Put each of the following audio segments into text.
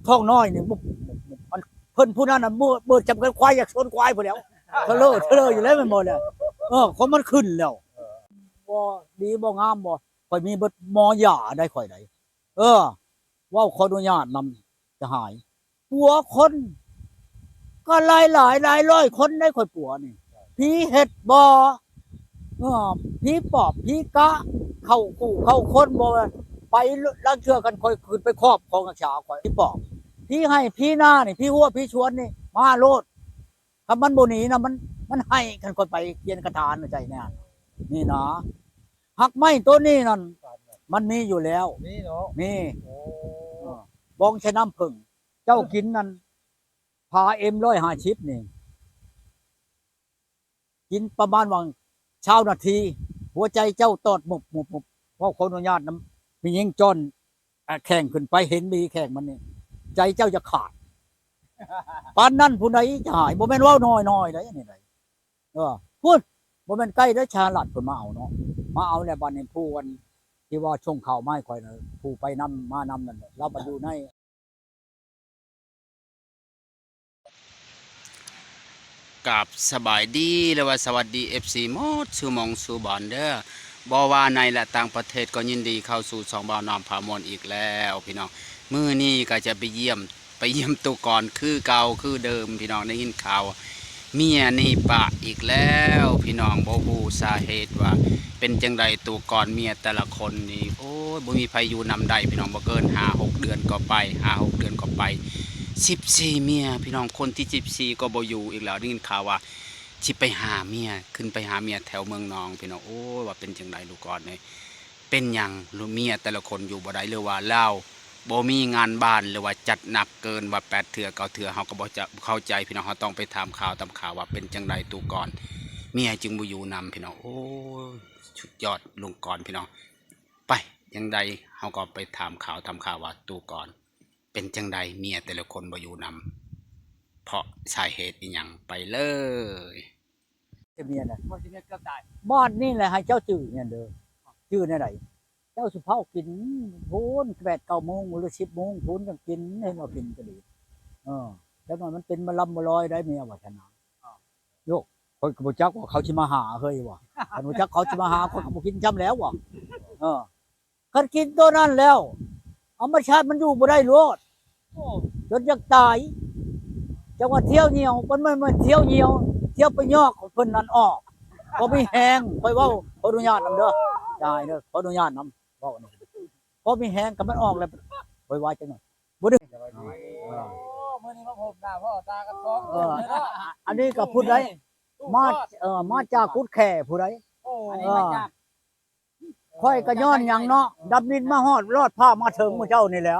ທ້ອງນ້ອຍນີ້ ມັນ ເພິ່ນຜູ້ນັ້ນນະ ເບີດຈຳກັດຄວາຍ ຢາກຊົນຄວາຍພຸ້ນແຫຼ້ວ ທະເລີທະເລີຢູ່ແລ້ວ ແມ່ນບໍ່ແຫຼະ? ເອີ ຂອງມັນຂຶ້ນແລ້ວ. ບໍ່ດີບໍ່ງາມບໍ່? ຂ້ອຍມີເບິດໝໍຢາໄດ໋ ຂ້ອຍໄດ໋. ເອີ ເວົ້າຂໍອະນຸຍາດນຳ ຈະຫາຍ ປົວຄົນກໍຫຼາຍໆ ຫຼາຍຮ້ອຍຄົນໄດ໋ ຂ້ອຍປົວນີ້. ຜີເຮັດບໍ່? ເອີ ຜີປອບຜີກະ ເຂົ້າຄູ່ເຂົ້າຄົນບໍ່? ໄປລາງເທື່ອ ຄັນຂ້ອຍຂຶ້ນໄປຄອບຂອງຮັກສາຂ້ອຍ ຜີປອບ ຜີໄຮ່ຜີນານີ້ ຜີຮົ້ວຜີສວນນີ້ ມາໂລດ. ຄັນມັນບໍ່ໜີນະ ມັນ ມັນໄຫ້ ຄັນຂ້ອຍໄປປ່ຽນກະຖານໃຈແນ່ ນີ້ນະ. ຮັກໄມ້ໂຕນີ້ນັ້ນ ມັນມີຢູ່ແລ້ວ ມີເນາະ ມີ. ໂອ້ ເອີ ບອງໃສ່ນ້ຳເຜິ້ງ ເຈົ້າກິນນັ້ນ ພາເອັມຮ້ອຍຫ້າສິບນີ້ ກິນປະມານຫວ່າງຊາວນາທີ ຫົວໃຈເຈົ້າຕອດໝົບໆ. ເວົ້າຂໍອະນຸຍາດນຳ ມີຍິງຈ້ອນ ອາ ແຂ້ງຂຶ້ນໄປ ເຫັນມີແຂ້ງມັນນີ້ ໃຈເຈົ້າຈະຂາດ ປານນັ້ນ. ຜູ້ໃດຈະຫາຍ ບໍ່ແມ່ນເວົ້ານ້ອຍໆ ໃດ໋ ອັນນີ້ໃດ໋. ເອີ ພຸ້ນ ບໍ່ແມ່ນໃກ້ເດ້ ສະຫະລັດເພິ່ນມາເອົາເນາະ ມາເອົາແລ້ວ. ບາດນີ້ຜູ້ອັນທີ່ວ່າສົ່ງຂ່າວມາໃຫ້ຂ້ອຍນະ ຜູ້ໄປນຳມານຳນັ້ນ ລາວບັດຢູ່ໃນ ກາບສະບາຍດີ ຫຼືວ່າສະຫວັດດີ ເອັຟຊີ ໝົດສູ່ໝ່ອງສູ່ບ່ອນເດີ ບໍ່ວ່າໃນ ແລະ ຕ່າງປະເທດ ກໍຍິນດີເຂົ້າສູ່ຊ່ອງບ່າວນ້ອມພາມ່ວນອີກແລ້ວພີ່ນ້ອງ. ມື້ນີ້ກໍຈະໄປຢ້ຽມ ໄປຢ້ຽມຕູ້ກອນຄືເກົ່າຄືເດີມພີ່ນ້ອງ. ໄດ້ຍິນຂ່າວເມຍໜີປະອີກແລ້ວພີ່ນ້ອງ ບໍ່ຮູ້ສາເຫດວ່າເປັນຈັ່ງໃດ. ຕູ້ກອນເມຍແຕ່ລະຄົນນີ້ ໂອ້ຍ ບໍ່ມີໃຜຢູ່ນຳໄດ້ພີ່ນ້ອງ ບໍ່ເກີນຫ້າຫົກເດືອນກໍໄປ ຫ້າຫົກເດືອນກໍໄປ. ສິບສີ່ເມຍພີ່ນ້ອງ ຄົນທີສິບສີ່ກໍບໍ່ຢູ່ອີກແລ້ວ. ໄດ້ຍິນຂ່າວວ່າຊິໄປຫາເມຍ ຂຶ້ນໄປຫາເມຍແຖວເມືອງນອງພີ່ນ້ອງ. ໂອ້ຍ ວ່າເປັນຈັ່ງໃດລູກກອນເອີຍ ເປັນຫຍັງເມຍແຕ່ລະຄົນຢູ່ບໍ່ໄດ້ ຫຼືວ່າລາວບໍ່ມີງານບ້ານ ຫຼືວ່າຈັດໜັກເກີນວ່າແປດເທື່ອເກົ້າເທື່ອ ເຮົາກໍບໍ່ຈະເຂົ້າໃຈພີ່ນ້ອງ. ເຮົາຕ້ອງໄປຖາມຂ່າວຕາມຂ່າວວ່າເປັນຈັ່ງໃດຕູ້ກອນ ເມຍຈຶ່ງບໍ່ຢູ່ນຳພີ່ນ້ອງ. ໂອ້ຍ ສຸດຍອດລຸງກອນພີ່ນ້ອງ. ໄປ ຈັ່ງໃດເຮົາກໍໄປຖາມຂ່າວຕາມຂ່າວວ່າຕູ້ກອນ ເປັນຈັ່ງໃດເມຍແຕ່ລະຄົນບໍ່ຢູ່ນຳ ເພາະສາເຫດອີ່ຫຍັງ? ໄປເລີຍ. ເມຍນະ ບາດນີ້ແຫຼະໃຫ້ເຈົ້າຈື່ແມ່ນເດີ. ຈື່ແນວໃດ? ເຈົ້າຊິເຜົາກິນພຸ້ນ ແປດເກົ້າໂມງ ຫຼື ສິບໂມງພຸ້ນຈັ່ງກິນ ເຫັນວ່າກິນກໍດີ. ເອີ ຈັກໜ້ອຍມັນເປັນມະລຳມະລອຍໄດ໋ເມຍວ່າຊັ້ນນະ. ໂຍກ ຂ້ອຍກໍບໍ່ຈັກວ່າເຂົາຊິມາຫາເຮີຍວ່າ ຄັນຮູ້ຈັກເຂົາຊິມາຫາ ຂ້ອຍກໍບໍ່ກິນຊ້ຳແລ້ວວ່າ. ເອີ ຄັນກິນໂຕນັ້ນແລ້ວ ທຳມະຊາດມັນຢູ່ບໍ່ໄດ້ໂລດ ໂອ້ ຈົນຢາກຕາຍ. ຈັກວ່າທ່ຽວຍ່ຽວ ມັນ ມັນ ມັນທ່ຽວຍ່ຽວ ທ່ຽວໄປຍອກເພິ່ນນັ້ນອອກ ພໍມີແຮງ. ຂ້ອຍເວົ້າ ຂໍອະນຸຍາດນຳເດີ ຢ່າໃຫ້ເດີ ຂໍອະນຸຍາດນຳ ເວົ້ານຳ ພໍມີແຮງ ຄັນມັນອອກແລ້ວ ຂ້ອຍວ່າຈັ່ງນັ້ນ ບໍ່ໄດ້. ເອີ ມື້ນີ້ມາພົບໜ້າພໍ່ຕາກັນສອງຄົນເລີຍເນາະ. ອັນນີ້ກໍຜູ້ໃດ ມາ ເອີ ມາຈາກກຸດແຂ້ຜູ້ໃດ? ໂອ້ ອັນນີ້ມາຈາກ ຂ້ອຍກໍຍ້ອນຫຍັງເນາະ ດຳດິນມາຮອດ ລອດຟ້າມາເຖິງມື້ເຊົ້ານີ້ແຫຼະ.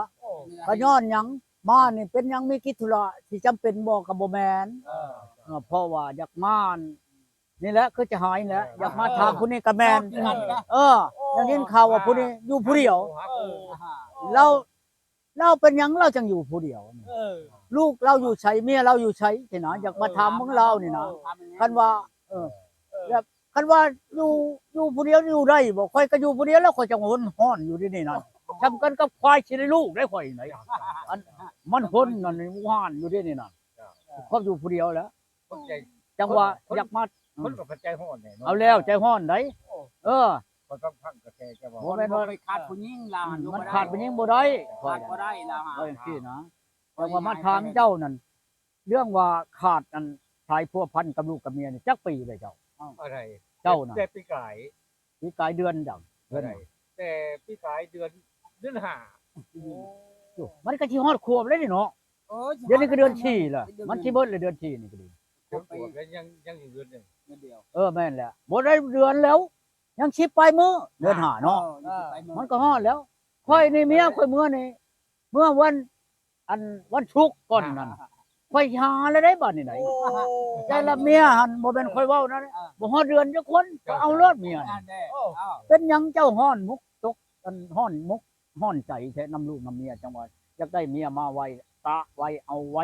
ກໍຍ້ອນຫຍັງ ມານີ້ເປັນຫຍັງ ມີກິດທຸລະທີ່ຈຳເປັນບໍ່? ກໍບໍ່ແມ່ນ. ເອີ ເພາະວ່າຢາກມາ ນີ້ແຫຼະ ຄືຈະຫາຍແຫຼະ ຢາກມາຖາມຜູ້ນີ້ກໍແມ່ນ. ເອີ ໄດ້ຍິນຂ່າວວ່າຜູ້ນີ້ຢູ່ຜູ້ດຽວ ລາວ ລາວເປັນຫຍັງລາວຈັ່ງຢູ່ຜູ້ດຽວ? ເອີ ລູກລາວຢູ່ໃສ ເມຍລາວຢູ່ໃສຊີ້ນະ ຢາກມາຖາມເບິ່ງລາວນີ້ນະ. ເອີ ຄັນວ່າ ເອີ ແບບ ຄັນວ່າຢູ່ ຢູ່ຜູ້ດຽວຢູ່ໄດ້ບໍ່? ຂ້ອຍກໍຢູ່ຜູ້ດຽວແລ້ວ ຂ້ອຍຈັ່ງຫົນຮ້ອນຢູ່ເດນີ້ນະ. ຊ່ຳກັນກັບຄວາຍຊິໄດ້ລູກໄດ໋ຂ້ອຍນີ້. ອັນມັນຫົນນັ້ນ ຫວານຢູ່ເດນີ້ນະ ຄວາມຢູ່ຜູ້ດຽວແຫຼະ. ຄົນໃຈ ຈັ່ງວ່າ ຄົນ ຢາກມາ ຄົນກໍເປັນໃຈຮ້ອນແຫຼະເນາະ. ເອົາແລ້ວໃຈຮ້ອນໃດ໋. ໂອ້ ເອີ ກໍສຳຄັນກະແຕ່ຈະວ່າ ບໍ່ແມ່ນວ່າມັນຂາດຜູ້ຍິງລະ ມັນຂາດຜູ້ຍິງບໍ່ໄດ້ ຂາດບໍ່ໄດ້ລະ ວ່າຈັ່ງຊີ້ນະ. ຈັ່ງວ່າມາຖາມເຈົ້ານັ້ນ ເລື່ອງວ່າຂາດອັນສາຍພົວພັນກັບລູກກັບເມຍນີ້ ຈັກປີແລ້ວເຈົ້າ? ເອົ້າ ອັນໃດ? ເຈົ້ານະ ແຕ່ປີກາຍ ປີກາຍເດືອນຫຍັງ? ເດືອນຫຍັງ? ແຕ່ປີກາຍເດືອນ ເດືອນຫ້າ. ໂອ້ ມັນກໍຊິຮອດຂວບແລ້ວນີ້ເນາະ. ໂອ້ຍ ດຽວນີ້ກໍເດືອນສີ່ລະ ມັນຊິເບິດແລ້ວເດືອນສີ່ນີ້ກໍດີ. ເດືອນຂວບແລ້ວ ຍັງ ຍັງຢູ່ເດືອນໜຶ່ງ ເດືອນດຽວ. ເອີ ແມ່ນແຫຼະ ບໍ່ໄດ້ເດືອນແລ້ວ ຍັງສິບປາຍມື້ ເດືອນຫ້າເນາະ. ເອີ ຍັງສິບປາຍມື້ ມັນກໍຮອດແລ້ວ. ຂ້ອຍນີ້ເມຍຂ້ອຍເມືອນີ້ ເມື່ອວັນ ອັນວັນສຸກກ່ອນນັ້ນ ຂ້ອຍຫາແລ້ວໄດ໋ບາດນີ້ໄດ໋. ໂອ້ ແຕ່ລະເມຍຫັ້ນ ບໍ່ແມ່ນຂ້ອຍເວົ້ານະ ເອີ ບໍ່ຮອດເດືອນຈັກຄົນ ເຈົ້າ ກໍເອົາໂລດເມຍ. ເປັນຫຍັງເຈົ້າຮ້ອນມຸກຕົກ ອັນຮ້ອນມຸກຮ້ອນໃຈແທ້ນຳລູກນຳເມຍ? ຈັ່ງວ່າຢາກໄດ້ເມຍມາໄວ ຕະໄວ ເອົາໄວ.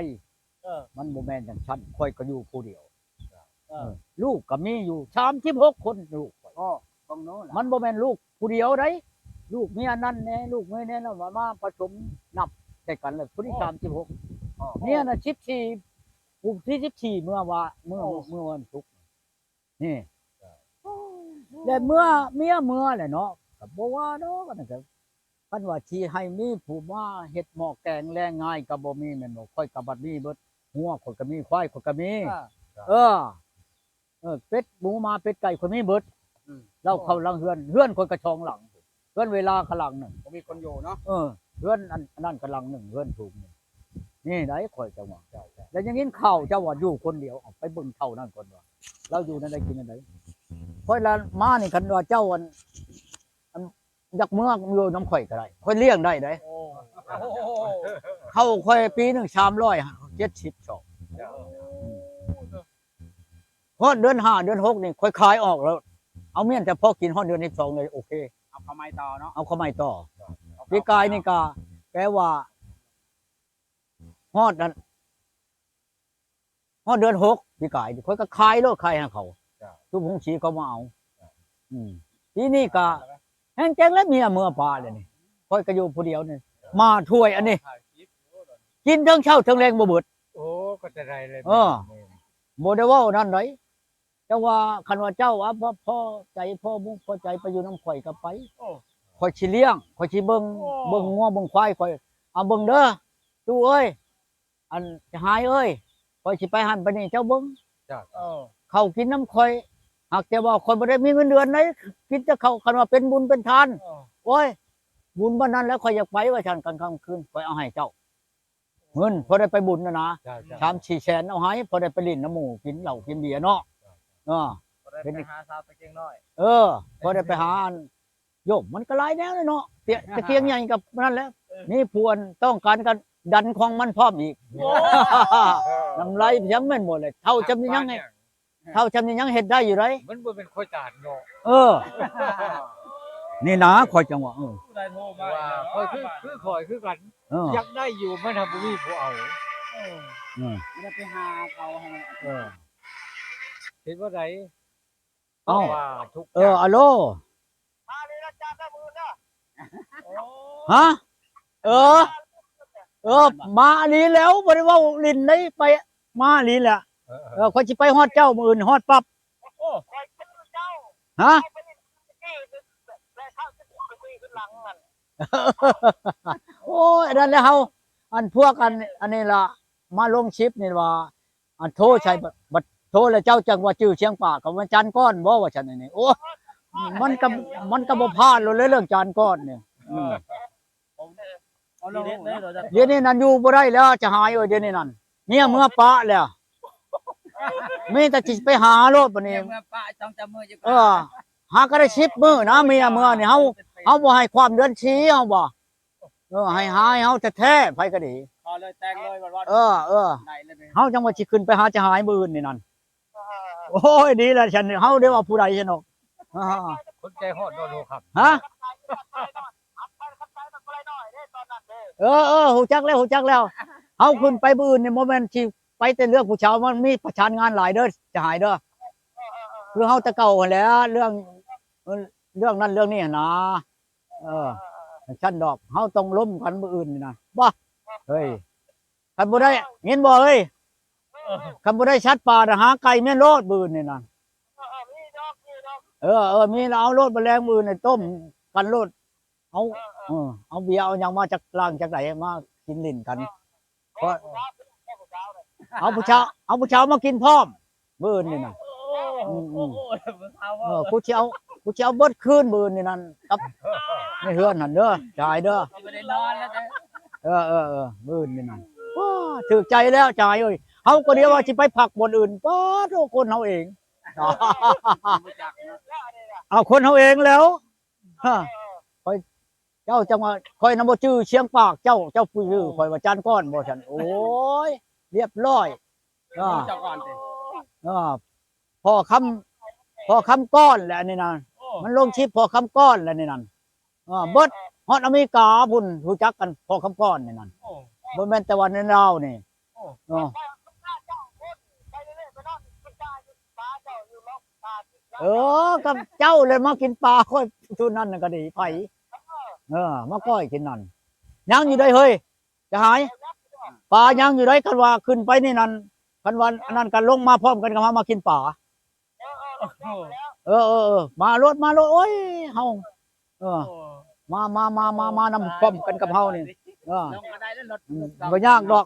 ເອີ ມັນບໍ່ແມ່ນຈັ່ງຊັ້ນ ຂ້ອຍກໍຢູ່ຜູ້ດຽວ. ເອີ ເອີ ລູກກໍມີຢູ່ສາມສິບຫົກຄົນ ລູກຂ້ອຍ. ໂອ້ ເບິ່ງໂນ້ນລະ ມັນບໍ່ແມ່ນລູກຜູ້ດຽວໃດ໋ ລູກເມຍນັ້ນແດ່ ລູກເມຍນີ້ນະ ມາ ມາປະສົມນັບ ກັນແລ້ວ ຜູ້ນີ້ ໂອ້ ສາມສິບຫົກ ອໍ ເມຍນະ ສິບສີ່ ຜູ້ທີສິບສີ່ ເມື່ອວາ ເມື່ອ ໂອ້ ເມື່ອວັນສຸກນີ້ ແລະເມື່ອເມຍເມືອແຫຼະເນາະ ກໍບໍ່ວ່າດອກ ອັນນັ້ນກໍ ຄັນວ່າຊິໃຫ້ມີຜູ້ມາເຮັດໝໍ້ແກງແລງງ່າຍກໍບໍ່ມີແມ່ນບໍ່? ຂ້ອຍກໍບັດມີເບິດ ງົວຂ້ອຍກໍມີ ຄວາຍຂ້ອຍກໍມີ ເອີ ເອີ ເປັດໝູໝາເປັດໄກ່ຂ້ອຍມີເບິດ ອືມ ລາວເຂົ້າຫຼັງເຮືອນ ເຮືອນຂ້ອຍກໍສອງຫຼັງ ເຮືອນເວລາກໍຫຼັງໜຶ່ງ ບໍ່ມີຄົນຢູ່ເນາະ ເອີ ເຮືອນອັນ ອັນນັ້ນກໍຫຼັງໜຶ່ງ ເຮືອນສູງນີ້ ນີ້ໄດ໋ຂ້ອຍຈັງວ່າ ແລ້ວຍັງຍິນຂ່າວເຈົ້າວ່າຢູ່ຄົນດຽວ ເອົາໄປເບິ່ງເຖົ້ານັ້ນກ່ອນວ່າ ລາວຢູ່ແນວໃດກິນແນວໃດ ຂ້ອຍລະມານີ້ ຄັນວ່າເຈົ້າອັນ ອັນ ຢາກເມືອຢູ່ນຳຂ້ອຍກໍໄດ້ ຂ້ອຍລ້ຽງໄດ້ເດ້ ໂອ້ ເຂົ້າຂ້ອຍປີໜຶ່ງສາມຮ້ອຍເຈັດສິບຊອກ ຮອດເດືອນຫ້າເດືອນຫົກນີ້ຂ້ອຍຂາຍອອກແລ້ວ ເອົາມ້ຽນແຕ່ພໍກິນ ຮອດເດືອນສິບສອງເລີຍ ໂອເຄ ເອົາເຂົ້າໃໝ່ຕໍ່ເນາະ ເອົາເຂົ້າໃໝ່ຕໍ່ ເອົາເຂົ້າ ປີກາຍນີ້ກໍແປວ່າ ຮອດນັ້ນ ຮອດເດືອນຫົກປີກາຍນີ້ ຂ້ອຍກໍຂາຍໂລດ ຂາຍໃຫ້ເຂົາ ເຈົ້າ ຊຸມຫົງສີເຂົາມາເອົາ ເຈົ້າ ອືມ ປີນີ້ກໍແຮງແຈ້ງແລ້ວ ເມຍເມືອປະແລ້ວນີ້ ຂ້ອຍກໍຢູ່ຜູ້ດຽວນີ້ ໝາຖ້ວຍອັນນີ້ ກິນເຖິງເຊົ້າເຖິງແລງບໍ່ເບິດ ໂອ້ ກໍຈະໄດ້ເລີຍ ເອີ ບໍ່ໄດ້ເວົ້ານັ້ນໃດ ຈັ່ງວ່າຄັນວ່າເຈົ້າ ອາ ພໍໃຈ ພໍມຸກພໍໃຈໄປຢູ່ນຳຂ້ອຍກໍໄປ ໂອ້ ຂ້ອຍຊິລ້ຽງ ຂ້ອຍຊິເບິ່ງ ໂອ້ ເບິ່ງງົວເບິ່ງຄວາຍຂ້ອຍ ອາ ເບິ່ງເດີ ຕູ້ເອີຍ ອັນ ຈະຫາຍເອີຍ ຂ້ອຍຊິໄປຫັ້ນໄປນີ້ ເຈົ້າເບິ່ງ ເຈົ້າ ເອີ ເຂົ້າກິນນຳຂ້ອຍ ຫາກແຕ່ວ່າຂ້ອຍບໍ່ໄດ້ມີເງິນເດືອນໃດ ກິນແຕ່ເຂົ້າ ຄັນວ່າເປັນບຸນເປັນທານ ເອີ ໂອ້ຍ ບຸນບັດນັ້ນແຫຼະ ຂ້ອຍຢາກໄປວ່າຊັ້ນ ກາງຄ່ຳກາງຄືນ ຂ້ອຍເອົາໃຫ້ເຈົ້າ ເງິນພໍໄດ້ໄປບຸນຫັ້ນນະ ເຈົ້າ ເຈົ້າ ສາມສີ່ແສນ ເອົາໃຫ້ ພໍໄດ້ໄປຫຼິ້ນນຳໝູ່ ກິນເຫຼົ້າກິນເບຍເນາະ ເອີ ພໍໄດ້ໄປຫາສາວຕະກຽງນ້ອຍ ເອີ ພໍໄດ້ໄປຫາອັນ ໂຍມ ມັນກໍຫຼາຍແນວເນາະ ຕະກຽງໃຫຍ່ກໍນັ້ນແຫຼະ ເອີ ມີຜູ້ອັນຕ້ອງການກໍດັນຂອງມັນພ້ອມອີກ ໂອ້ ນ້ຳລາຍຫຍັງແມ່ນບໍ່ແຫຼະ ເຖົ້າຊ່ຳນີ້ຍັງ ເຖົ້າຊ່ຳນີ້ຍັງເຮັດໄດ້ຢູ່ໃດ໋ ມັນບໍ່ແມ່ນຂ້ອຍຕາດເນາະ ເອີ ນີ້ນະ ຂ້ອຍຈັ່ງວ່າ ເອີ ຜູ້ໃດໂທມາ ວ່າຂ້ອຍຄື ຄືຂ້ອຍຄືກັນ ເອີ ຢາກໄດ້ຢູ່ ມັນຫາບໍ່ມີຜູ້ເອົາ ເອີ ເອີ ບໍ່ໄດ້ໄປຫາເຂົາຫັ້ນ ເອີ ເຮັດບໍ່ໄດ້ ເອົ້າ ເອີ ອາໂລ ມານີ້ລະຈານເດີ ມື້ອື່ນເດີ ຮະ ເອີ ເອີ ມາອີ່ຫຼີແລ້ວ ບໍ່ໄດ້ເວົ້າຫຼິ້ນໃດ໋ ໄປ ມາອີ່ຫຼີແຫຼະ ເອີ ເອີ ເອີ ຂ້ອຍຊິໄປຮອດເຈົ້າມື້ອື່ນ ຮອດປັບ ໂອ້ ຮະ ໂອ້ຍ ອັນນັ້ນແຫຼະ ເຮົາ ອັນພວກອັນ ອັນນີ້ລະ ມາລົງຄລິບນີ້ວ່າ ອັນໂທໃສ່ ບັດ ບັດໂທແລ້ວເຈົ້າຈັ່ງວ່າຈື່ຊຽງປາກ ກໍວ່າຈານກ້ອນບໍ່ ວ່າຊັ້ນນີ້ ໂອ້ ມັນກໍ ມັນກໍບໍ່ຜ່ານໂລດເລີຍເລື່ອງຈານກ້ອນນີ້ ອືມ ດຽວນີ້ນັ້ນຢູ່ບໍ່ໄດ້ແລ້ວ ຈະຫາຍເອີຍ ດຽວນີ້ນັ້ນ ເມຍເມືອປະແລ້ວ ມີແຕ່ຊິໄປຫາໂລດບັດນີ້ ເມຍເມືອປະ ຕ້ອງຈຳມື້ຢູ່ ເອີ ຫາກໍໄດ້ສິບມື້ນະ ເມຍເມືອນີ້ ເຮົາ ເຮົາບໍ່ໃຫ້ຄວາມເດືອນສີ່ ເຮົາບໍ່ ເອີ ໃຫ້ຫາໃຫ້ເຮົາແທ້ໆ ໃຜກໍດີ ຂໍເລີຍແຕ່ງເລີຍ ເອີ ເອີ ໄດ້ເລີຍ ເຮົາຈັ່ງວ່າຊິຂຶ້ນໄປຫາຈະຫາຍມື້ອື່ນນີ້ນັ້ນ ໂອ້ຍ ດີແລ້ວຊັ້ນ ເຮົາໄດ້ວ່າຜູ້ໃດຊັ້ນດອກ ອ່າ ຄົນໃຈຮ້ອນໂດນຫົວຄ່ຳ ຮະ ເອີ ເອີ ຮູ້ຈັກແລ້ວ ຮູ້ຈັກແລ້ວ ເຮົາຂຶ້ນໄປມື້ອື່ນນີ້ ບໍ່ແມ່ນຊິໄປແຕ່ເລື່ອງຜູ້ສາວ ມັນມີປະສານງານຫຼາຍເດີ ຈະຫາຍເດີ ຄືເຮົາແຕ່ເກົ່າຫັ້ນແຫຼະ ເລື່ອງ ເອີ ເລື່ອງນັ້ນເລື່ອງນີ້ຫັ້ນນາ ເອີ ຈັ່ງຊັ້ນດອກ ເຮົາຕ້ອງລົມກັນມື້ອື່ນນີ້ນະ ບໍ່ ເຮີ້ຍ ຄັນບໍ່ໄດ້ ຍິນບໍ່ເອີຍ ເອີ ຄັນບໍ່ໄດ້ສັດປ່ານະ ຫາໄກ່ແມ່ນໂລດມື້ອື່ນນີ້ນະ ເອີ ເອີ ມີແລ້ວເອົາໂລດ ມື້ແລງມື້ອື່ນນີ້ຕົ້ມກັນໂລດ ເອົາ ເອີ ເອີ ເອີ ເອົາເບຍເອົາຫຍັງມາຈາກລ້າງຈາກໃດ ມາກິນຫຼິ້ນກັນ ເອີ ເພາະ ເອົາຜູ້ສາວ ເອົາຜູ້ສາວມາກິນພ້ອມ ມື້ອື່ນນີ້ນະ ໂອ້ ອືມ ໂອ້ ອືມ ໂອ້ ຜູ້ສາວ ເອີ ກູຊິເອົາ ກູຊິເອົາເບິດຄືນມື້ອື່ນນີ້ນັ້ນ ກັບໃນເຮືອນຫັ້ນເດີ ຈາຍເດີ ຊິບໍ່ໄດ້ນອນແລ້ວເດີ ເອີ ເອີ ເອີ ມື້ອື່ນນີ້ນັ້ນ ວ້າ ຖືກໃຈແລ້ວຈາຍເອີຍ ເຮົາກໍດຽວວ່າຊິໄປພັກບ່ອນອື່ນ ປາດໂທ້ ຄົນເຮົາເອງ ເອົາຄົນເຮົາເອງແລ້ວ ຮະ ຂ້ອຍ ເຈົ້າຈັ່ງວ່າ ຂ້ອຍນຳບໍ່ຈື່ຊຽງປາກເຈົ້າ ເຈົ້າຈື່ ໂອ້ ຂ້ອຍວ່າຈານກ້ອນບໍ່ຊັ້ນ ໂອ້ຍ ລຽບລ້ອຍ ເອີ ເຈົ້າກ່ອນຕິ ເອີ ພໍ່ຄຳ ພໍ່ຄຳກ້ອນແຫຼະອັນນີ້ນະ ໂອ້ ມັນລົງຄລິບພໍ່ຄຳກ້ອນແຫຼະນີ້ນັ້ນ ເອີ ເບິດ ເອີ ຮອດອາເມລິກາພຸ້ນ ຮູ້ຈັກກັນພໍ່ຄຳກ້ອນນີ້ນັ້ນ ໂອ້ ບໍ່ແມ່ນແຕ່ວ່າໃນລາວນີ້ ໂອ້ ເອີ ເອີ ກັບເຈົ້າແຫຼະມາກິນປາຂ້ອຍ ຊຸດນັ້ນນະກໍດີ ໃຜ ເອີ ມາກ້ອຍກິນນັ້ນ ຍັງຢູ່ໃດເຮີ້ຍ ຈະຫາຍ ປາຍັງຢູ່ໃດ໋ ຄັນວ່າຂຶ້ນໄປນີ້ນັ້ນ ຄັນວ່າອັນນັ້ນກໍລົງມາພ້ອມກັນກັບເຮົາມາກິນປາ. ໂອ້ໂຫ ເອີໆໆ ມາໂລດ ມາໂລດ ໂອ້ຍ ເຮົາ ເອີ ໂອ້ ມາ ມາ ມາ ມາ ມານຳພ້ອມກັນກັບເຮົານີ້ ເອີ ລົງກໍໄດ້ແລ້ວລົດ ອືມ ບໍ່ຍາກດອກ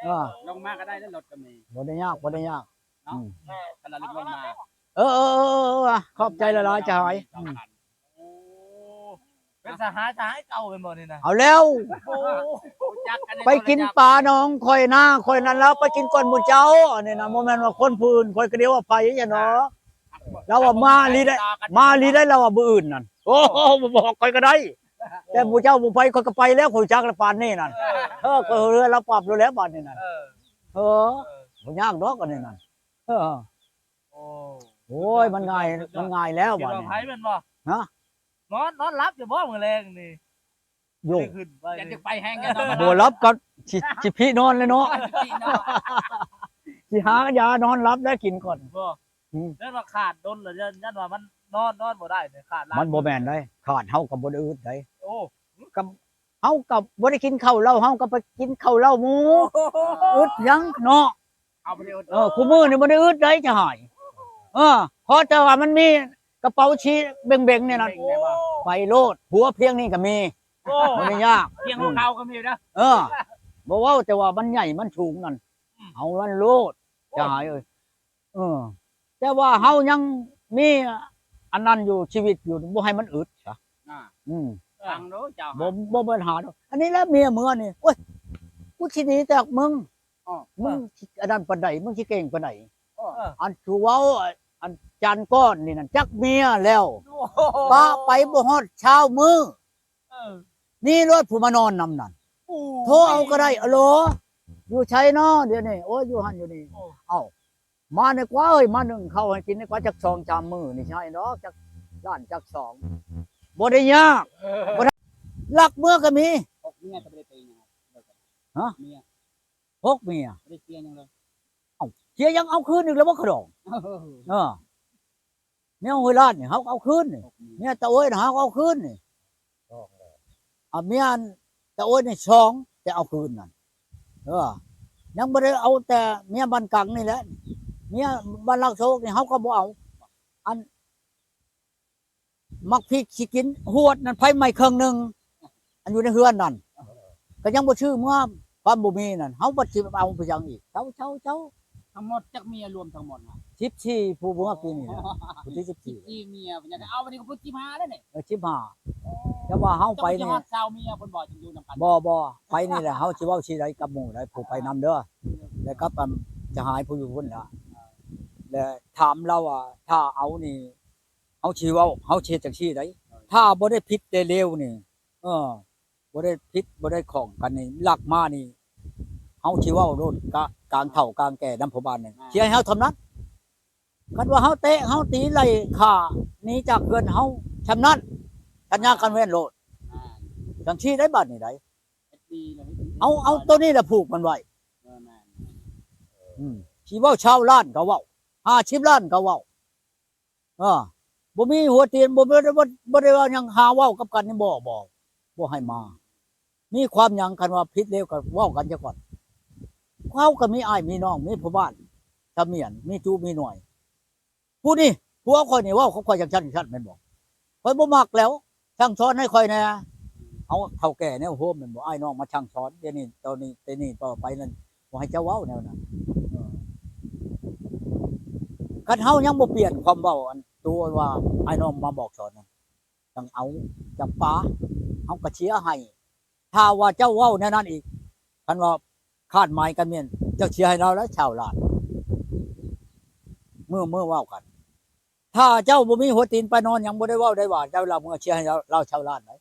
ເອີ ລົງມາກໍໄດ້ແລ້ວລົດກໍມີ ບໍ່ໄດ້ຍາກ ບໍ່ໄດ້ຍາກ ເນາະ ອືມ ຄັນລະລຶກລົງມາ ເອີໆໆໆ ຂອບໃຈຫຼາຍໆ ຈະຫາຍ ອືມ ໂອ້ ເປັນສະຫາຍ ສະຫາຍເກົ່າແມ່ນບໍ່ນີ້ນະ? ເອົາແລ້ວ ໂອ້ ໄປກິນປາໜອງຂ້ອຍນາຂ້ອຍນັ້ນ ລາວໄປກິນກ່ອນໝູ່ເຈົ້າ ອັນນີ້ນະ ບໍ່ແມ່ນວ່າຄົນຜູ້ອື່ນ ຂ້ອຍກໍດຽວວ່າໃຜຊັ້ນດອກ ລາວວ່າມາອີ່ຫຼີໄດ໋ ມາອີ່ຫຼີໄດ໋ ລາວວ່າມື້ອື່ນນັ້ນ ໂອ້ ບໍ່ບອກຂ້ອຍກໍໄດ້ ແຕ່ໝູ່ເຈົ້າບໍ່ໄປ ຂ້ອຍກໍໄປແລ້ວ ຂ້ອຍຮູ້ຈັກແລ້ວປານນີ້ນັ້ນ ເອີ ເອີ ຂ້ອຍເຮືອລາວປັບໂລດແລ້ວບາດນີ້ນັ້ນ ເອີ ເອີ ເອີ ບໍ່ຍາກດອກອັນນີ້ນັ້ນ ເອີ ໂອ້ ໂອ້ຍ ມັນງ່າຍ ມັນງ່າຍແລ້ວບາດນີ້ ໄປແມ່ນບໍ່? ຮະ? ນອນ ນອນຫຼັບຢູ່ບໍ່ມື້ແລງນີ້? ໂຢ ໄດ້ຂຶ້ນໄປ ຍັງຈະໄປແຮງກັນ ບໍ່ຫຼັບກໍຊິ ຊິພິນອນແລ້ວເນາະ ຊິຫາຢານອນຫຼັບແລ້ວກິນກ່ອນ ບໍ່ ອືມ ແລ້ວວ່າຂາດດົນລະ ຢ້ານ ຢ້ານວ່າມັນນອນ ນອນບໍ່ໄດ້ນີ້ ຂາດຫຼາຍ ມັນບໍ່ແມ່ນໄດ໋ ຂາດເຮົາກໍບໍ່ໄດ້ອຶດໄດ໋ ໂອ້ ກໍເຮົາກໍບໍ່ໄດ້ກິນເຂົ້າເຫຼົ້າ ເຮົາກໍໄປກິນເຂົ້າເຫຼົ້າໝູ່ ໂອ້ ອຶດຫຍັງເນາະ ເຮົາບໍ່ໄດ້ອຶດ ເອີ ຄູ່ມື້ນີ້ບໍ່ໄດ້ອຶດໄດ໋ ຈະຫາຍ ເອີ ຂໍແຕ່ວ່າມັນມີກະເປົາສີເບັງໆ ນີ້ນະ ເບັງໆ ໄປໂລດ ຫົວພຽງນີ້ກໍມີ ໂອ້ ບໍ່ໄດ້ຍາກ ພຽງຫົວເຂົ່າກໍມີເດີ ເອີ ບໍ່ເວົ້າແຕ່ວ່າມັນໃຫຍ່ມັນສູງນັ້ນ ອືມ ເອົາມັນໂລດ ໂອ້ ຈະຫາຍເອີຍ ເອີ ແຕ່ວ່າເຮົາຍັງມີອັນນັ້ນຢູ່ ຊີວິດຢູ່ ບໍ່ໃຫ້ມັນອຶດຊະ ອືມ ຟັງເດີເຈົ້າ ບໍ່ ບໍ່ມີບັນຫາດອກ ອັນນີ້ແຫຼະເມຍເມືອນີ້ ໂອ້ຍ ກູຊິໜີຈາກມຶງ ອໍ ມຶງຊິອັນນັ້ນປານໃດ ມຶງຊິເກັ່ງປານໃດ ອໍ ອັນທີ່ເວົ້າ ອັນຈັນກ້ອນນີ້ນັ້ນ ຈັກເມຍແລ້ວ ໂອ້ໂຫ ປະໄປບໍ່ຮອດຊາວມື້ ເອີ ນີ້ໂລດຜູ້ມານອນນຳນັ້ນ ໂອ້ ໂທເອົາກໍໄດ້ ອາໂຫຼ ຢູ່ໃສນໍ ດຽວນີ້ ໂອ້ຍ ຢູ່ຫັ້ນຢູ່ນີ້ ໂອ້ ເອົ້າ ມານີ້ກວ່າເອີຍ ມາໜຶ້ງເຂົ້າໃຫ້ກິນນີ້ກວ່າ ຈັກສອງສາມມື້ນີ້ຊິໃຫ້ດອກ ຈັກລ້ານຈັກສອງ ບໍ່ໄດ້ຍາກ ບໍ່ໄດ້ ລັກເມືອກໍມີ ຫົກເມຍກໍບໍ່ໄດ້ຕີຫຍັງ ຮະ ຫົກເມຍ ບໍ່ໄດ້ເສຍຫຍັງເລີຍ ເອົ້າ ເສຍຫຍັງ ເອົາຄືນອີກແລ້ວບໍ່ຂະດອງ ເອີ ເອີ ເມຍຫ້ວຍລາດນີ້ເຮົາເອົາຄືນນີ້ ເມຍຕາໂອ້ຍນະເຮົາເອົາຄືນນີ້ ເອົາເມຍອັນຕາໂອ້ຍນີ້ສອງ ແຕ່ເອົາຄືນນັ້ນ ເອີ ຍັງບໍ່ໄດ້ເອົາແຕ່ເມຍບ້ານກັງນີ້ແຫຼະ ເມຍບ້ານລາກໂຊກນີ້ເຮົາກໍບໍ່ເອົາ ອັນ ໝາກພິກຊິກິນຫວດນັ້ນໄຟໄໝ້ເຄິ່ງໜຶ່ງ ອັນຢູ່ໃນເຮືອນນັ້ນ ກໍຍັງບໍ່ຊື້ເມືອ ຄວາມບໍ່ມີນັ້ນ ເຮົາບັດຊິເອົາໄປຫຍັງອີກ ເຊົາໆໆ ທັງໝົດຈັກເມຍລວມທັງໝົດນະ? ສິບສີ່ ຜູ້ເມືອກີ້ນີ້ແຫຼະ ຜູ້ທີສິບສີ່ ສິບສີ່ເມຍ ເພິ່ນຢາກໄດ້ເອົາ ບັດນີ້ກໍຜູ້ສິບຫ້າແລ້ວນີ້ ເອີ ສິບຫ້າ ອໍ ແຕ່ວ່າເຮົາໄປນີ້ ເຈົ້າກໍຊິຮອດຊາວເມຍເພິ່ນບໍ່ ຈຶ່ງຢູ່ນຳກັນ ບໍ່ ບໍ່ ໄປນີ້ແຫຼະ ເຮົາຊິເວົ້າຊິໄດ້ກັບໝູ່ໄດ້ ຜູ້ໄປນຳເດີ ແລະກັບອັນຈະຫາຍຜູ້ຢູ່ພຸ້ນລະ ແລະຖາມລາວວ່າ ຖ້າເອົານີ້ ເຮົາຊິເວົ້າ ເຮົາຊິເຮັດຈັ່ງຊີ້ໄດ໋ ຖ້າບໍ່ໄດ້ຜິດໄດ້ເລວນີ້ ເອີ ບໍ່ໄດ້ຜິດບໍ່ໄດ້ຂ້ອງກັນນີ້ ລັກມານີ້ ເຮົາຊິເວົ້າໂລດ ກະ ກາງເຖົ້າກາງແກ່ນຳພໍ່ບ້ານນີ້ ຊິໃຫ້ເຮົາສ່ຳນັ້ນ ຄັນວ່າເຮົາເຕະ ເຮົາຕີ ໄລ່ຂ້າ ໜີຈາກເຮືອນເຮົາສ່ຳນັ້ນ ສັນຍາກັນແມ່ນໂລດ ຈັ່ງຊີ້ໄດ໋ ບາດນີ້ໄດ໋ ເອົາ ເອົາໂຕນີ້ລະຜູກມັນໄວ້ ເອີ ແມ່ນ ອືມ ຊິເວົ້າຊາວລ້ານກໍເວົ້າ ຫ້າສິບລ້ານກໍເວົ້າ ເອີ ບໍ່ມີຫົວຕີນ ບໍ່ ບໍ່ ບໍ່ ບໍ່ໄດ້ວ່າຫຍັງ ຫາເວົ້າກັບກັນນີ້ ບໍ່ ບໍ່ ບໍ່ໃຫ້ມາ ມີຄວາມຫຍັງ ຄັນວ່າຜິດແລ້ວກໍເວົ້າກັນຊະກ່ອນ ເຮົາກໍມີອ້າຍມີນ້ອງ ມີພໍ່ບ້ານສະໝຽນ ມີຈູມີໜ່ວຍ ຜູ້ນີ້ ຜົວຂ້ອຍນີ້ເວົ້າກັບຂ້ອຍຈັ່ງຊັ້ນຈັ່ງຊັ້ນແມ່ນບໍ່? ຂ້ອຍບໍ່ມັກແລ້ວ ສັ່ງສອນໃຫ້ຂ້ອຍແດ່ ເອົາເຖົ້າແກ່ແນວໂຮມແມ່ນບໍ່? ອ້າຍນ້ອງມາສັ່ງສອນ ດຽວນີ້ ຕອນນີ້ ແຕ່ນີ້ຕໍ່ໄປນັ້ນ ບໍ່ໃຫ້ເຈົ້າເວົ້າແນວນັ້ນ ເອີ ຄັນເຮົາຍັງບໍ່ປ່ຽນຄວາມເວົ້າ ອັນໂຕວ່າອ້າຍນ້ອງມາບອກສອນນັ້ນ ຈັ່ງເອົາ ຈັ່ງປາ ເຮົາກໍເຊຍໃຫ້ ຖ້າວ່າເຈົ້າເວົ້າແນວນັ້ນອີກ ຄັນວ່າຄາດໝາຍກັນແມ່ນ ເຈົ້າເຊຍໃຫ້ລາວແລ້ວຊາວລ້ານ ເມື່ອ ເມື່ອເວົ້າກັນ ຖ້າເຈົ້າບໍ່ມີຫົວຕີນປາຍນອນ ຍັງບໍ່ໄດ້ເວົ້າໄດ້ວ່າ ເຈົ້າລາວເມືອເຊຍໃຫ້ລາວ ລາວຊາວລ້ານໃດ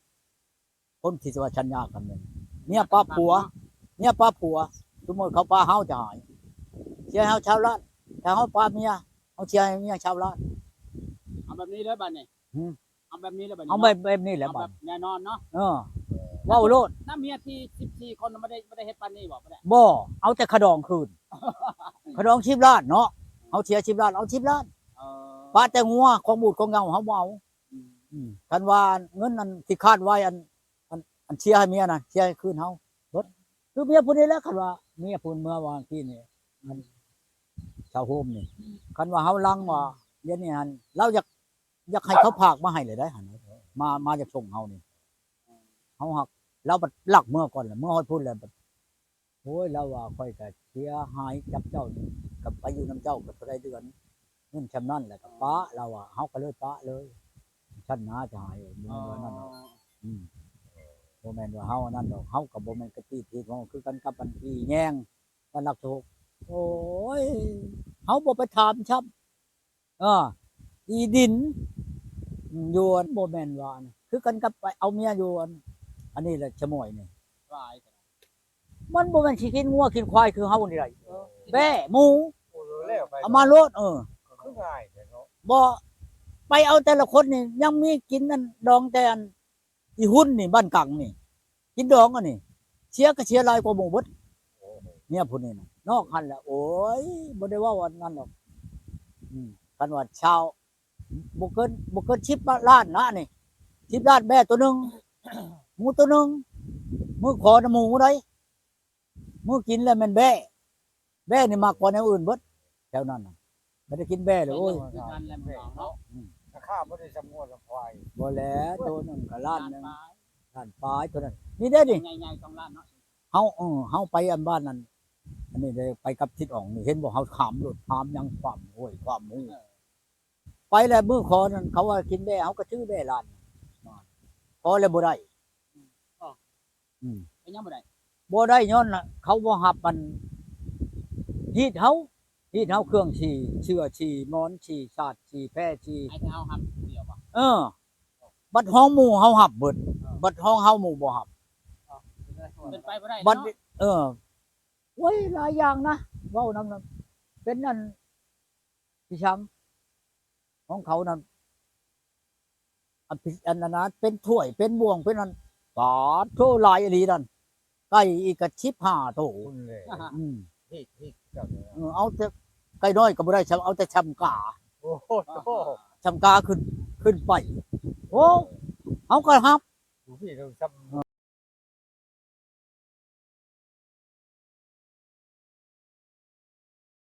ຄົນທີ່ວ່າສັນຍາກັນແມ່ນ ເມຍປາຜົວ ເມຍປາຜົວ ສົມມຸດເຂົາປາເຮົາຈະຫາຍ ເຊຍໃຫ້ເຮົາຊາວລ້ານ ຖ້າເຮົາປາເມຍ ເຮົາເຊຍໃຫ້ເມຍຊາວລ້ານ ເອົາແບບນີ້ເລີຍບາດນີ້ ຫື ເອົາແບບນີ້ແຫຼະບາດນີ້ ເອົາແບບ ແບບແນ່ນອນເນາະ ເອີ ເວົ້າໂລດ ນຳເມຍທີ່ສິບສີ່ຄົນບໍ່ໄດ້ ບໍ່ໄດ້ເຮັດປານນີ້ບໍ່? ບໍ່ໄດ້ ບໍ່ ເອົາແຕ່ຂະດອງຄືນ ຂະດອງສິບລ້ານເນາະ ເຮົາເສຍສິບລ້ານ ເອົາສິບລ້ານ ເອີ ປະແຕ່ງົວ ຂອງບູດຂອງເຫງົາເຮົາບໍ່ເອົາ ອືມ ອືມ ຄັນວ່າເງິນອັນທີ່ຄາດໄວ້ ອັນ ອັນ ອັນເສຍໃຫ້ເມຍນະ ເສຍໃຫ້ຄືນເຮົາເບິດ ຄືເມຍຜູ້ນີ້ແຫຼະ ຄັນວ່າເມຍຜູ້ເມື່ອວານກີ້ນີ້ ອັນຊາວໂຮມນີ້ ຄັນວ່າເຮົາຫຼັງວ່າ ດຽວນີ້ຫັ້ນ ລາວຢາກ ຢາກໃຫ້ເຂົາພາກມາໃຫ້ເລີຍໄດ໋ຫັ້ນ ມາ ມາຈາກສົ່ງເຮົານີ້ ເຮົາຮັກ ລາວບັດລັກເມືອກ່ອນລະ ເມືອຮອດພຸ້ນແລ້ວບັດ ໂອ້ຍ ລາວວ່າ ຂ້ອຍກະເສຍຫາຍກັບເຈົ້ານີ້ ກັບໄປຢູ່ນຳເຈົ້າກໍເທົ່າໃດເດືອນ ເງິນຊ່ຳນັ້ນແຫຼະກໍປະ ລາວວ່າ ເຮົາກໍເລີຍປະເລີຍ ຊັ້ນນາຈະຫາຍ ບໍ່ແມ່ນວ່ານັ້ນດອກ ອືມ ບໍ່ແມ່ນວ່າເຮົາອັນນັ້ນດອກ ເຮົາກໍບໍ່ແມ່ນກະຕິຜິດ ເຮົາຄືກັນກັບອັນອີ່ແຍງ ບ້ານຫຼັກສິບຫົກ ໂອ້ຍ ເຮົາບໍ່ໄປຖາມຊ້ຳ ເອີ ອີ່ດິນ ອືມ ຢູ່ອັນ ບໍ່ແມ່ນວ່າອັນ ຄືກັນກັບໄປເອົາເມຍຢູ່ອັນ ອັນນີ້ແຫຼະ ຊະໝ້ອຍນີ້ ຫຼາຍ ມັນບໍ່ແມ່ນຊິກິນງົວກິນຄວາຍຄືເຮົານີ້ໄດ໋ ເອີ ແບ້ໝູ ໂອ້ ແລ້ວໄປ ເອົາມາໂລດ ເອີ ຄືງ່າຍແທ້ເນາະ ບໍ່ ໄປເອົາແຕ່ລະຄົນນີ້ ຍັງມີກິນອັນດອງແຕ່ອັນ ອີ່ຮຸ່ນນີ້ ບ້ານກັງນີ້ ກິນດອງອັນນີ້ ເສຍກໍເສຍຫຼາຍກວ່າໝູ່ເບິດ ໂອ້ໂຫ ເມຍຜູ້ນີ້ນະ ນອກຫັ້ນແຫຼະ ໂອ້ຍ ບໍ່ໄດ້ເວົ້າອັນນັ້ນດອກ ອືມ ຄັນວ່າຊາວ ບໍ່ເກີນ ບໍ່ເກີນສິບລ້ານນະນີ້ ສິບລ້ານ ແບ້ໂຕໜຶ່ງ ໝູໂຕໜຶ່ງ ມື້ຂໍນະໝູໄດ໋ ມື້ກິນແລ້ວແມ່ນແບ້ ແບ້ນີ້ມັກກວ່າແນວອື່ນເບິດ ແຖວນັ້ນນະ ບໍ່ໄດ້ກິນແບ້ເລີຍ ໂອ້ຍ ຄືກັນແຫຼະ ເຮົາເນາະ ອືມ ລາຄາບໍ່ໄດ້ສ່ຳງົວສ່ຳຄວາຍ ບໍ່ແຫຼະ ໂຕໜຶ່ງກໍລ້ານໜຶ່ງ ລ້ານປາຍ ລ້ານປາຍໂຕນັ້ນ ນີ້ເດ້ນີ້ ໃຫຍ່ໆ ສອງລ້ານເນາະ ເຮົາ ເອີ ເຮົາໄປອັນບ້ານນັ້ນ ອັນນີ້ໄດ້ໄປກັບທິດອອງນີ້ ເຫັນບໍ່ ເຮົາຂ້າມລົດ ຂ້າມຫຍັງ ຂ້າມຫ້ວຍ ຂ້າມໝູ ເອີ ໄປແລ້ວມື້ຂໍນັ້ນ ເຂົາວ່າກິນແບ້ ເຮົາກໍຊື້ແບ້ລ້ານ ພໍແລ້ວບໍ່ໄດ້ ອືມ ເປັນຫຍັງບໍ່ໄດ້ ບໍ່ໄດ້ຍ້ອນເຂົາບໍ່ຮັບອັນຮີດເຮົາ ຮີດເຮົາເຄື່ອງສີ່ ເສື້ອສີ່ ໝອນສີ່ ສາດສີ່ ແພສີ່ ໃຫ້ແຕ່ເຮົາຮັບຜູ້ດຽວບໍ່ ເອີ ບັດຫ້ອງໝູ່ເຮົາຮັບເບິດ ເອີ ບັດຫ້ອງເຮົາໝູ່ບໍ່ຮັບ ເອີ ເປັນໄປບໍ່ໄດ້ ບັດ ເນາະ ເອີ ໂອ້ຍ ຫຼາຍຢ່າງນະ ເວົ້ານຳ ເປັນອັນ ພິຊັງ ຂອງເຂົານັ້ນ ອັນພິ ອັນນັ້ນນະ ເປັນຖ້ວຍ ເປັນບ່ວງ ເປັນອັນ ປາດໂທ ຫຼາຍອີ່ຫຼີນັ້ນ ໄກ່ອີກກະສິບຫ້າໂຕ ພຸ້ນແຫຼະ ອືມ ເຮັດ ເຮັດຄືກັນ ເອີ ເອົາແຕ່ໄກ່ນ້ອຍກໍບໍ່ໄດ້ ຊ່ຳ ເອົາແຕ່ຊ່ຳກາ ໂອ້ໂຫ ຊ່ຳກາຂຶ້ນ ຂຶ້ນໄປ ໂອ້ ເຮົາກໍຮັບ ຜູ້ພີ້ຕ້ອງຊ່ຳ